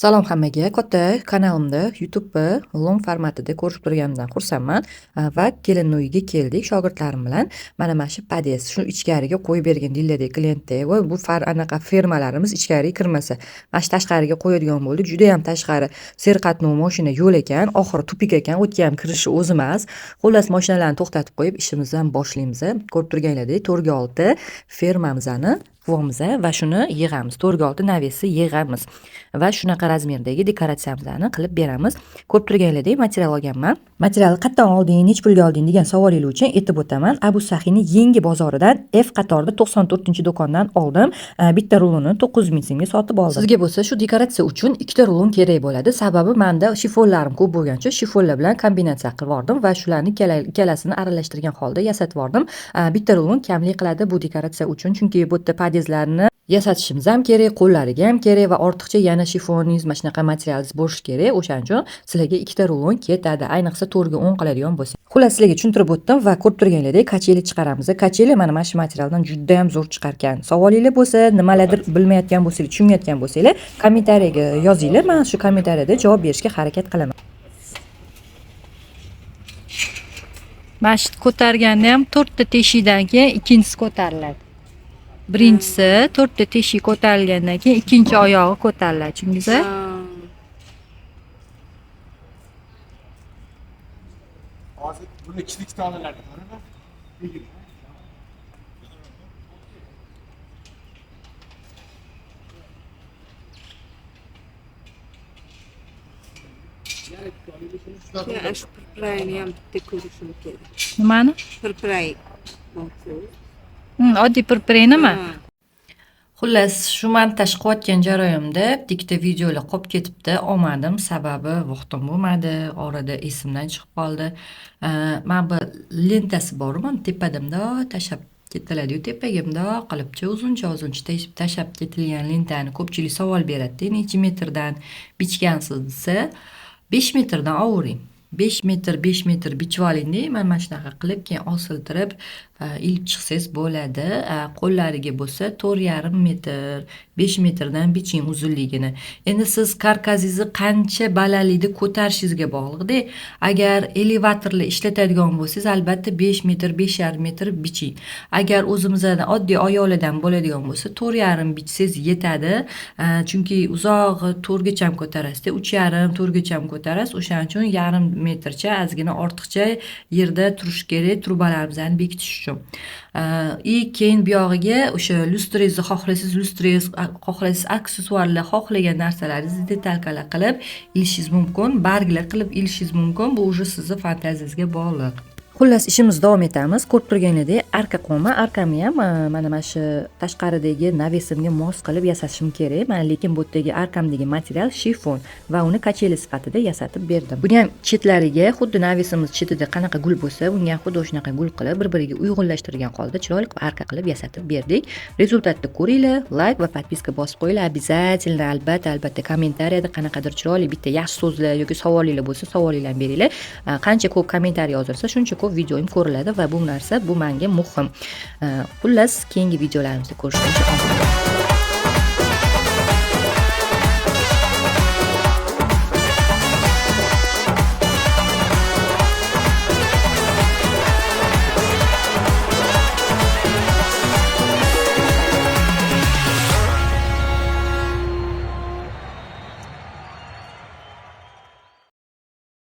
Salom hammaga. Katta kanalimda YouTube'da long formatida ko'rishib turganimdan xursandman. Va kelinni uyiga keldik shogirdlarim bilan. Mana shu podest, shu ichkariga qo'yib bergin deyiladi klientda. Va bu anaqa firmalarimiz ichkariga kirmasa, mana shu tashqariga qo'yadigan bo'ldik. Juda ham tashqari serqatnov mashina yo'l ekan, oxiri tupik ekan, o'tga ham kirishi o'zi emas. Xullas, mashinalarni to'xtatib qo'yib, ishimizni ham boshlaymiz. Ko'rib turganlaringdek, 4 ga 6 fermamizni quvamiz va shuni yig'amiz. 4 ga 6 навес ni yig'amiz va shunaqa razmerdagi dekoratsiyamizni qilib beramiz. Ko'rib turganlaringdek, material olganman. Materialni qayerdan olding, necha pulga olding degan savolingiz uchun aytib o'taman. Abu Sahiyni yangi bozoridan F qatorida 94-do'kondan oldim. Bitta rulonni 9 000 so'mga sotib oldim. Sizga bo'lsa shu dekoratsiya uchun ikkita rulon kerak bo'ladi. Sababi menda shifonlarim ko'p bo'lgani uchun shifonlar bilan kombinatsiya qilib yubordim va shularni ikkalasini aralashtirgan holda yasatib yubordim. Bitta rulon kamlik qiladi bu dekoratsiya uchun, chunki bu yerda podyezdlarni yasatishimiz ham kerak, qo'llariga ham kerak va ortiqcha yana shifoningiz, mana shunaqa materialingiz bo'lishi kerak. O'shaning uchun sizlarga ikkita rulon ketadi. Ayniqsa 4 ga 10 qiladigan bo'lsa. Xullas, sizlarga tushuntirib o'tdim va ko'rib turganlaringdek, качели chiqaramiz. Качели mana shu materialdan juda ham zo'r chiqarkan. Savolinglar bo'lsa, nimalardir bilmayotgan bo'lsanglar, tushunmayotgan bo'lsanglar, kommentariyaga yozinglar. Men shu kommentariyada javob berishga harakat qilaman. Mana shu ko'targanda ham to'rtta teshikdan keyin ikkinchisi ko'tariladi. Birinchisi to'rtta teshik ko'tarilgandan keyin ikkinchi oyog'i ko'tariladi. Tushundingiz? Hozir buni ikkita ikkita olinadi, to'g'rimi? Ya, shu pirpirayni ham bitta ko'rishim kerak. Nimani? Pirpiray borku. Oddiy pirpiraynimi? Ha. Xullas, shu montaj qilayotgan jarayonimda bitta ikkita videolar qolib ketibdi. Olmadim, sababi vaqtim bo'lmadi, orada esimdan chiqib qoldi. Mana bu lentasi bor, mana tepada bundoq tashlab ketiladi-yu, tepaga bundoq qilibchi uzuncha uzuncha tashlab ketilgan lentani ko'pchilik savol beradida, necha metrdan bichgansiz desa, 5 metrdan overing. 5 metr, 5 metr bichib olingda, mana shunaqa qilib, keyin osiltirib, ilib chiqsangiz bo'ladi. Qo'llariga bo'lsa 4,5 metr, 5 metrdan biching uzunligini. Endi siz karkasingizni qancha balandlikda ko'tarishingizga bog'liqda. Agar elevatorli ishlatadigan bo'lsangiz, albatta 5 metr, 5,5 metr biching. Agar o'zimizdan oddiy oyoqlardan bo'ladigan bo'lsa, 4,5 bichsangiz yetadi. Chunki uzog'i 4 gacha ham ko'tarasizda, 3,5, 4 gacha ham ko'tarasiz. O'shaning uchun yarim metrcha ozgina ortiqcha yerda turishi kerak trubalarimizni bekitish uchun. И keyin buyog'iga o'sha lyustrangizni xohlasangiz lyustrangiz, xohlasangiz aksessuarlar, xohlagan narsalaringizni деталька lar qilib ilishingiz mumkin, barglar qilib ilishingiz mumkin. Bu уже sizni fantaziyangizga bog'liq. Xullas, ishimizni davom etamiz. Ko'rib turganingizdek, arka qo'yma, arkamni ham mana shu tashqaridagi навес imga mos qilib yasashim kerak. Mana lekin bu yerdagi arkamdagi material shifon va uni качели sifatida yasatib berdim. Buni ham chetlariga xuddi навес imiz chetida qanaqa gul bo'lsa, unga ham xuddi shunaqa gul qilib, bir-biriga uyg'unlashtirgan holda chiroyli qilib arka qilib yasatib berdik. Результат ni ko'ringlar, layk va подписка bosib qo'yinglar. Обязательно, albatta, albatta kommentariyada qanaqadir chiroyli bitta yaxshi so'zlar yoki savolinglar bo'lsa, savolinglarni beringlar. Qancha ko'p kommentariy yozilsa, shuncha ko'p videoyim ko'riladi va bu narsa bu menga muhim. Xullas, keyingi videolarimizda ko'rishguncha omon.